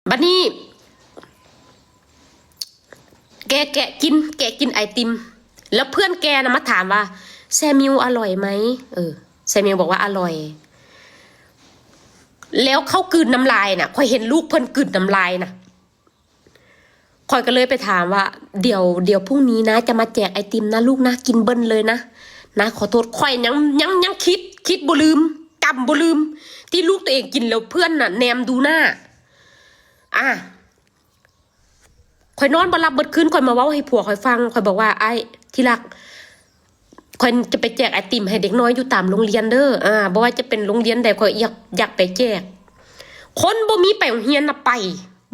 ບັດນີ້ ແກະ ແກະກິນ ແກະກິນໄອຕິມ ແລ້ວເພື່ອນແກນະມາຖາມວ່າ ແຊມິວ ອະລ່ອຍໄໝ? ເອີ ແຊມິວບອກວ່າ ອະລ່ອຍ. ແລ້ວເຂົາກືນນ້ຳລາຍນະ ຂ້ອຍເຫັນລູກເພິ່ນກືນນ້ຳລາຍນະ ຂ້ອຍກໍເລີຍໄປຖາມວ່າ ດຽວ ດຽວພລຸ່ງນີ້ນາຈະມາແຈກໄອຕິມນະລູກນະ ກິນເບິດເລີຍນະ. ນາຂໍໂທດ ຂ້ອຍຍັງ ຍັງ ຍັງຄິດ ຄິດບໍ່ລືມ ຈຳບໍ່ລືມ ທີ່ລູກຕົວເອງກິນແລ້ວເພື່ອນນະແນມດູໜ້າ. ອາ ຂ້ອຍນອນບໍ່ຫຼັບເບິດຄືນ ຂ້ອຍມາເວົ້າໃຫ້ຜົວຂ້ອຍຟັງ ຂ້ອຍບອກວ່າ ອ້າຍ ທີ່ລັກ ຂ້ອຍຈະໄປແຈກໄອຕິມໃຫ້ເດັກນ້ອຍຢູ່ຕາມໂຮງຮຽນເດີ ອາ ບໍ່ວ່າຈະເປັນໂຮງຮຽນໃດ ຂ້ອຍຢາກ ຢາກໄປແຈກ. ຄົນບໍ່ມີໄປໂຮງຮຽນນະໄປ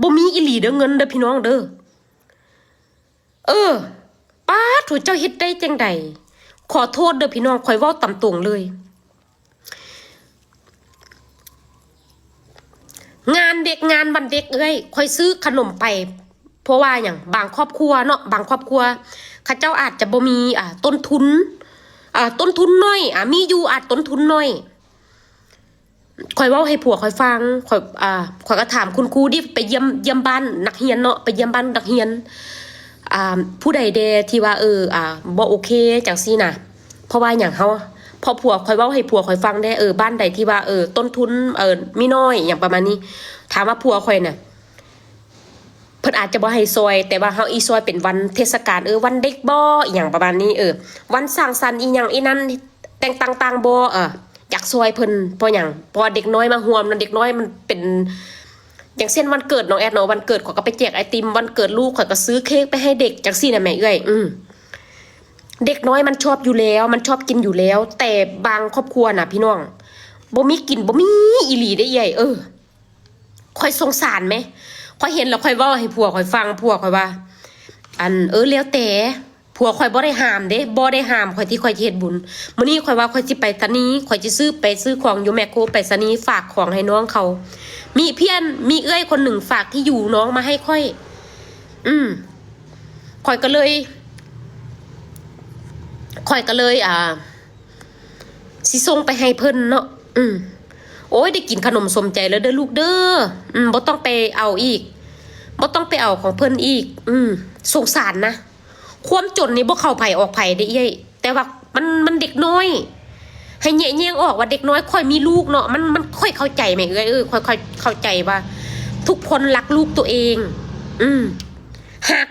ບໍ່ມີອີ່ຫຼີເດີ ເງິນເດີພີ່ນ້ອງເດີ. ເອີ ປາດໂທ້ ເຈົ້າເຮັດໄດ້ຈັ່ງໃດ? ຂໍໂທດເດີພີ່ນ້ອງ ຂ້ອຍເວົ້າຕາມຕົງເລີຍ. ງານເດັກ ງານວັນເດັກເອື້ອຍ ຂ້ອຍຊື້ຂະໜົມໄປ ເພາະວ່າຫຍັງ? ບາງຄອບຄົວເນາະ ບາງຄອບຄົວເຂົາເຈົ້າອາດຈະບໍ່ມີ ອ່າ ຕົ້ນທຶນ ອ່າ ຕົ້ນທຶນໜ້ອຍ ອ່າ ມີຢູ່ອາດຕົ້ນທຶນໜ້ອຍ. ຂ້ອຍເວົ້າໃຫ້ຜົວຂ້ອຍຟັງ ຂ້ອຍ ອ່າ ຂ້ອຍກໍຖາມຄຸນຄູ ດິ ໄປຢ້ຽມ ຢ້ຽມບ້ານນັກຮຽນເນາະ ໄປຢ້ຽມບ້ານນັກຮຽນ ອ່າ ຜູ້ໃດແດ່ທີ່ວ່າ ເອີ ອ່າ ບໍ່ໂອເຄ ຈັ່ງຊີ້ນະ. ເພາະວ່າຫຍັງ? ເຮົາ ເພາະຜົວຂ້ອຍເວົ້າໃຫ້ຜົວຂ້ອຍຟັງແດ່ ເອີ ບ້ານໃດທີ່ວ່າ ເອີ ຕົ້ນທຶນ ເອີ ມີໜ້ອຍ ຫຍັງປະມານນີ້. ຖາມວ່າຜົວຂ້ອຍນະ ເພິ່ນອາດຈະບໍ່ໃຫ້ຊ່ອຍ ແຕ່ວ່າເຮົາອີ່ຊ່ອຍເປັນວັນເທດສະການ ເອີ ວັນເດັກບໍ ອີ່ຫຍັງປະມານນີ້ ເອີ ວັນສ້າງສັນ ອີ່ຫຍັງອີ່ນັ້ນ ແຕ່ງຕ່າງໆບໍ ເອີ ຢາກຊ່ອຍເພິ່ນ. ເພາະຫຍັງ? ເພາະວ່າເດັກນ້ອຍມາຮ່ວມນະ ເດັກນ້ອຍມັນເປັນ ຢ່າງເຊັ່ນ ວັນເກີດນ້ອງແອດເນາະ ວັນເກີດຂ້ອຍກໍໄປແຈກໄອຕິມ ວັນເກີດລູກຂ້ອຍກໍຊື້ເຄ້ກໄປໃຫ້ເດັກ ຈັ່ງຊີ້ນະແມ່ເອື້ອຍ. ອືມ ເດັກນ້ອຍມັນຊອບຢູ່ແລ້ວ ມັນຊອບກິນຢູ່ແລ້ວ ແຕ່ບາງຄອບຄົວນະພີ່ນ້ອງ ບໍ່ມີກິນ ບໍ່ມີອີ່ຫຼີເດ້ເອື້ອຍ. ເອີ ຂ້ອຍສົງສານແມ ຂ້ອຍເຫັນແລ້ວຂ້ອຍເວົ້າໃຫ້ຜົວຂ້ອຍຟັງ ຜົວຂ້ອຍວ່າ ອັນ ເອີ ແລ້ວແຕ່ ຜົວຂ້ອຍບໍ່ໄດ້ຫ້າມເດ້ ບໍ່ໄດ້ຫ້າມຂ້ອຍທີ່ຂ້ອຍຈະເຮັດບຸນ. ມື້ນີ້ຂ້ອຍວ່າຂ້ອຍຊິໄປສະນີ ຂ້ອຍຈະຊື້ ໄປຊື້ຂອງຢູ່ແມັກໂຄ ໄປສະນີ ຝາກຂອງໃຫ້ນ້ອງເຂົາ. ມີເພື່ອນ ມີເອື້ອຍຄົນໜຶ່ງຝາກທີ່ຢູ່ນ້ອງມາໃຫ້ຂ້ອຍ. ອືມ ຂ້ອຍກໍເລີຍ ຂ້ອຍກໍເລີຍ ອ່າ ຊິສົ່ງໄປໃຫ້ເພິ່ນເນາະ. ອືມ ໂອ້ຍ ໄດ້ກິນຂະໜົມສົມໃຈແລ້ວເດີລູກເດີ. ອືມ ບໍ່ຕ້ອງໄປເອົາອີກ ບໍ່ຕ້ອງໄປເອົາຂອງເພິ່ນອີກ. ອືມ ສົງສານນະ ຄວາມຈົນນີ້ບໍ່ເຂົ້າໃຜອອກໃຜເດ້ເອື້ອຍ ແຕ່ວ່າມັນ ມັນເດັກນ້ອຍ ໃຫ້ແຍະແຍງອອກວ່າເດັກນ້ອຍ. ຂ້ອຍມີລູກເນາະ ມັນ ມັນ ຂ້ອຍເຂົ້າໃຈແມ່ເອື້ອຍ ເອີ ຂ້ອຍ ຂ້ອຍເຂົ້າໃຈວ່າທຸກຄົນຮັກລູກຕົວເອງ. ອືມ ຮັກ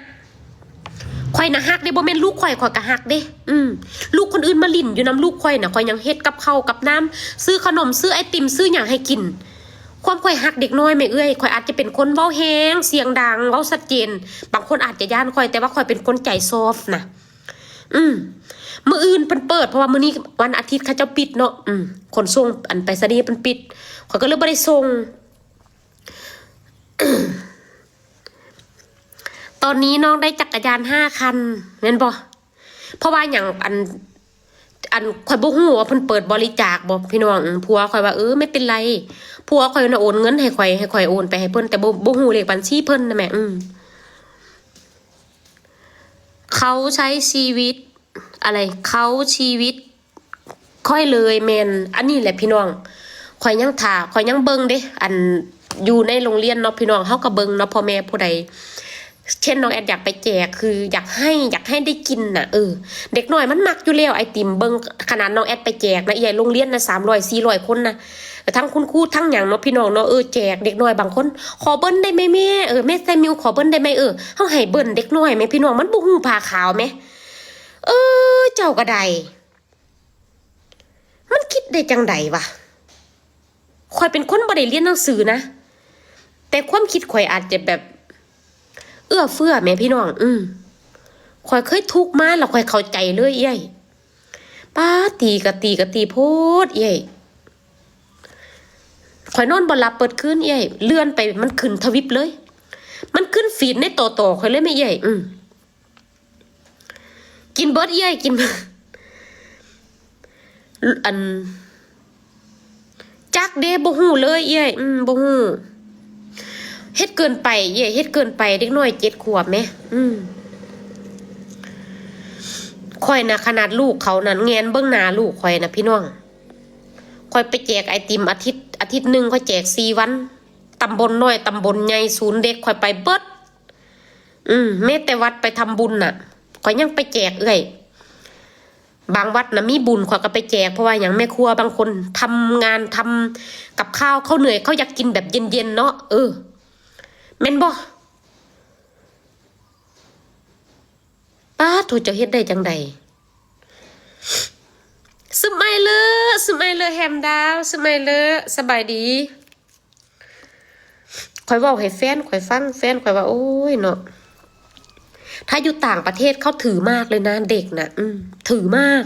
ຂ້ອຍນະຮັກເດ້ ບໍ່ແມ່ນລູກຂ້ອຍ ຂ້ອຍກໍຮັກເດ້. ອືມ ລູກຄົນອື່ນມາຫຼິ້ນຢູ່ນຳລູກຂ້ອຍນະ ຂ້ອຍຍັງເຮັດກັບເຂົ້າກັບນ້ຳ ຊື້ຂະໜົມ ຊື້ໄອຕິມ ຊື້ຫຍັງໃຫ້ກິນ. ຄວາມຂ້ອຍຮັກເດັກນ້ອຍແມ່ເອື້ອຍ ຂ້ອຍອາດຈະເປັນຄົນເວົ້າແຮງ ສຽງດັງ ເວົ້າຊັດເຈນ ບາງຄົນອາດຈະຢ້ານຂ້ອຍ ແຕ່ວ່າຂ້ອຍເປັນຄົນໃຈຊອບນະ. ອືມ ມື້ອື່ນເພິ່ນເປີດ ເພາະວ່າມື້ນີ້ວັນອາທິດເຂົາເຈົ້າປິດເນາະ. ອືມ ຂົນສົ່ງ ອັນ ໄປສະນີເພິ່ນປິດ ຂ້ອຍກໍເລີຍບໍ່ໄດ້ສົ່ງ. ຕອນນີ້ນ້ອງໄດ້ຈັກກະຍານຫ້າຄັນ ແມ່ນບໍ່? ເພາະວ່າຫຍັງ? ອັນ ອັນ ຂ້ອຍບໍ່ຮູ້ວ່າເພິ່ນເປີດບໍລິຈາກບໍ່ພີ່ນ້ອງ. ອືມ ຜົວຂ້ອຍວ່າ ເອີ ໄມ່ເປັນໄລ ຜົວຂ້ອຍນະໂອນເງິນໃຫ້ຂ້ອຍ ໃຫ້ຂ້ອຍໂອນໄປໃຫ້ເພິ່ນ ແຕ່ບໍ່ ບໍ່ຮູ້ເລກບັນຊີເພິ່ນນະແມ່. ອືມ ເຂົາໃຊ້ຊີວິດ ອະໄລ ເຂົາຊີວິດຂ້ອຍເລີຍ. ແມ່ນ ອັນນີ້ແຫຼະພີ່ນ້ອງ ຂ້ອຍຍັງຖ້າ ຂ້ອຍຍັງເບິ່ງເດ້. ອັນ ຢູ່ໃນໂຮງຮຽນເນາະພີ່ນ້ອງ ເຮົາກໍເບິ່ງເນາະ ພໍ່ແມ່ຜູ້ໃດ ເຊັ່ນນ້ອງແອດຢາກໄປແຈກ ຄືຢາກໃຫ້ ຢາກໃຫ້ໄດ້ກິນນະ. ເອີ ເດັກນ້ອຍມັນມັກຢູ່ແລ້ວໄອຕິມ. ເບິ່ງ ຂະໜາດນ້ອງແອດໄປແຈກນະ ເອື້ອຍ ໂຮງຮຽນນະ ສາມຮ້ອຍ ສີ່ຮ້ອຍຄົນນະ ທັງຄຸນຄູ ທັງຫຍັງເນາະພີ່ນ້ອງເນາະ. ເອີ ແຈກເດັກນ້ອຍບາງຄົນ ຂໍເບິ່ນໄດ້ໄໝແມ່? ເອີ ແມ່ແຊມິວ ຂໍເບິ່ນໄດ້ໄໝ? ເອີ ເຮົາໃຫ້ເບິ່ນເດັກນ້ອຍແໝ່ພີ່ນ້ອງ ມັນບໍ່ຮູ້ຜ້າຂາວແໝ່. ເອີ ເຈົ້າກໍໄດ້ ມັນຄິດໄດ້ຈັ່ງໃດວະ? ຂ້ອຍເປັນຄົນບໍ່ໄດ້ຮຽນໜັງສືນະ ແຕ່ຄວາມຄິດຂ້ອຍອາດຈະແບບເອື້ອເຟື້ອແໝ່ພີ່ນ້ອງ. ອືມ ຂ້ອຍເຄີຍທຸກມາແລ້ວຂ້ອຍເຂົ້າໃຈເລີຍເອື້ອຍ. ປາດ ຕີກໍຕີກໍຕີໂພດເອື້ອຍ ຂ້ອຍນອນບໍ່ຫຼັບເບິດຄືນເອື້ອຍ. ເລື່ອນໄປມັນຂຶ້ນທະວິບເລີຍ ມັນຂຶ້ນຟີດໃນຕໍ່ໆຂ້ອຍເລີຍແມ່ເອື້ອຍ. ອືມ ກິນເບິດເອື້ອຍ ກິນເບິດ. ອັນ ຈັກເດ້ ບໍ່ຮູ້ເລີຍເອື້ອຍ. ອືມ ບໍ່ຮູ້ ເຮັດເກີນໄປເອື້ອຍ ເຮັດເກີນໄປ ເດັກນ້ອຍເຈັດຂວບແມ. ອືມ ຂ້ອຍນະ ຂະໜາດລູກເຂົານັ້ນ ແງນເບິ່ງໜ້າລູກຂ້ອຍນະພີ່ນ້ອງ ຂ້ອຍໄປແຈກໄອຕິມອາທິດ ອາທິດໜຶ່ງຂ້ອຍແຈກສີ່ວັນ. ຕຳບົນນ້ອຍ ຕຳບົນໃຫຍ່ ສູນເດັກ ຂ້ອຍໄປເບິດ. ອືມ ແມ້ແຕ່ວັດໄປທຳບຸນນະ ຂ້ອຍຍັງໄປແຈກເອື້ອຍ. ບາງວັດນະມີບຸນ ຂ້ອຍກໍໄປແຈກ. ເພາະວ່າຫຍັງ? ແມ່ຄົວບາງຄົນທຳງານ ທຳກັບຂ້າວ ເຂົາເໜື່ອຍ ເຂົາຢາກກິນແບບເຢັນໆ ເນາະ. ເອີ ແມ່ນບໍ່? ປາດໂທ ເຈົ້າເຮັດໄດ້ຈັ່ງໃດ? ສະໄມເລີ ສະໄມເລີ ແຮມດາວ ສະໄມເລີ ສະບາຍດີ. ຂ້ອຍເວົ້າໃຫ້ແຟນຂ້ອຍຟັງ ແຟນຂ້ອຍວ່າ ໂອ້ຍເນາະ ຖ້າຢູ່ຕ່າງປະເທດເຂົາຖືມາກເລີຍນະ ເດັກນະ ອືມ ຖືມາກ.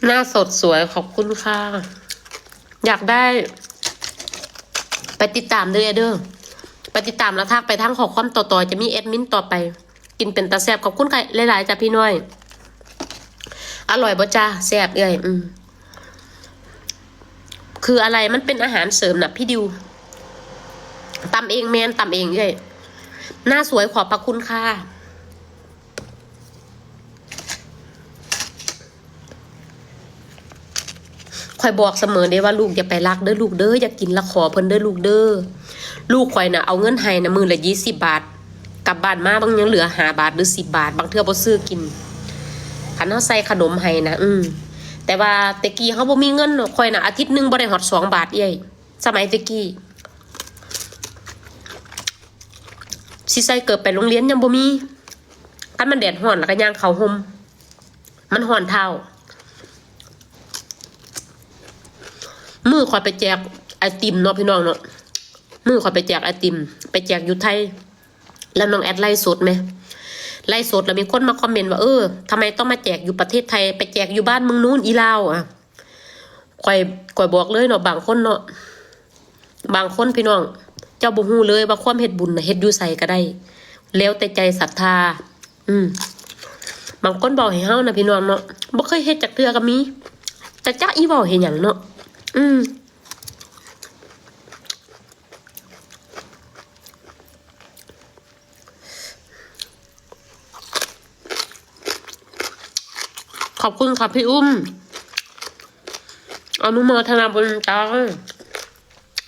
ໜ້າສົດສວຍ ຂອບຄຸນຄ່ະ. ຢາກໄດ້ ໄປຕິດຕາມເດີ້ ເດີ້ ໄປຕິດຕາມ ແລ້ວທັກໄປທາງຂໍ້ຄວາມຕໍ່ໆ ຈະມີແອດມິນຕໍ່ໄປ. ກິນເປັນຕາແຊບ. ຂອບຄຸນຫຼາຍໆ ຈ້າພີ່ນ້ອງ. ອະລ່ອຍບໍ່ຈ້າ? ແຊບເອື້ອຍ. ອືມ ຄືອະໄລ ມັນເປັນອາຫານເສີມນະພີ່ດິວ. ຕຳເອງ ແມ່ນ ຕຳເອງເອື້ອຍ. ໜ້າສວຍ ຂອບພະຄຸນຄ່ະ. ຂ້ອຍບອກສະເໝີເດ້ວ່າ ລູກຢ່າໄປລັກເດີ້ລູກເດີ້ ຢ່າກິນລະຂໍເພິ່ນເດີ້ລູກເດີ້. ລູກຂ້ອຍນະ ເອົາເງິນໃຫ້ນະ ມື້ລະຊາວບາດ ກັບບ້ານມາບາງ ຍັງເຫຼືອຫ້າບາດ ຫຼື ສິບບາດ ບາງເທື່ອບໍ່ຊື້ກິນ ຄັນເຮົາໃສ່ຂະໜົມໃຫ້ນະ. ອືມ ແຕ່ວ່າແຕ່ກີ້ເຮົາບໍ່ມີເງິນເນາະ. ຂ້ອຍນະ ອາທິດໜຶ່ງບໍ່ໄດ້ຮອດສອງບາດເອື້ອຍ ສະໄໝແຕ່ກີ້. ຊິໃສ່ເກີບໄປໂຮງຮຽນຍັງບໍ່ມີ. ຄັນມັນແດດຮ້ອນ ແລ້ວກໍຍ່າງເຂົ້າຮົ່ມ ມັນຮ້ອນເທົ້າ. ມື້ຂ້ອຍໄປແຈກໄອຕິມເນາະພີ່ນ້ອງເນາະ ມື້ຂ້ອຍໄປແຈກໄອຕິມ ໄປແຈກຢູ່ໄທ ແລ້ວນ້ອງແອດໄລຟ໌ສົດແມ ໄລຟ໌ສົດ ແລ້ວມີຄົນມາຄອມເມັນວ່າ ເອີ ທຳໄມຕ້ອງມາແຈກຢູ່ປະເທດໄທ ໄປແຈກຢູ່ບ້ານເມືອງນູນ ອີລາວອະ. ຂ້ອຍ ຂ້ອຍບອກເລີຍເນາະ ບາງຄົນເນາະ ບາງຄົນພີ່ນ້ອງ ເຈົ້າບໍ່ຮູ້ເລີຍວ່າຄວາມເຮັດບຸນນະ ເຮັດຢູ່ໃສກໍໄດ້ ແລ້ວແຕ່ໃຈສັດທາ. ອືມ ບາງຄົນເວົ້າໃຫ້ເຮົານະພີ່ນ້ອງເນາະ ບໍ່ເຄີຍເຮັດຈັກເທື່ອກໍມີ ແຕ່ຈັກອີເວົ້າເຮັດຫຍັງເນາະ. ອືມ ຂອບຄຸນຄ່ະພີ່ອຸ້ມ ອະນຸໂມທະນາບຸນຈ້າ.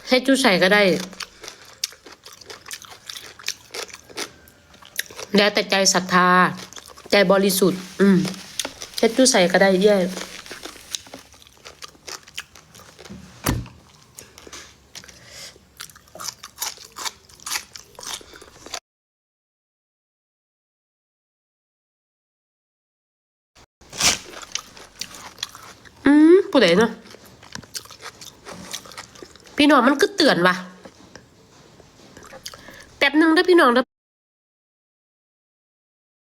ເຮັດຢູ່ໃສກໍໄດ້ ແລ້ວແຕ່ໃຈສັດທາ ໃຈບໍລິສຸດ. ອືມ ເຮັດຢູ່ໃສກໍໄດ້ເອື້ອຍ. ອືມ ຜູ້ໃດເນາະ ພີ່ນ້ອງ ມັນຄືເຕືອນວ່າ ແປັບໜຶ່ງເດີ້ພີ່ນ້ອງເດີ້.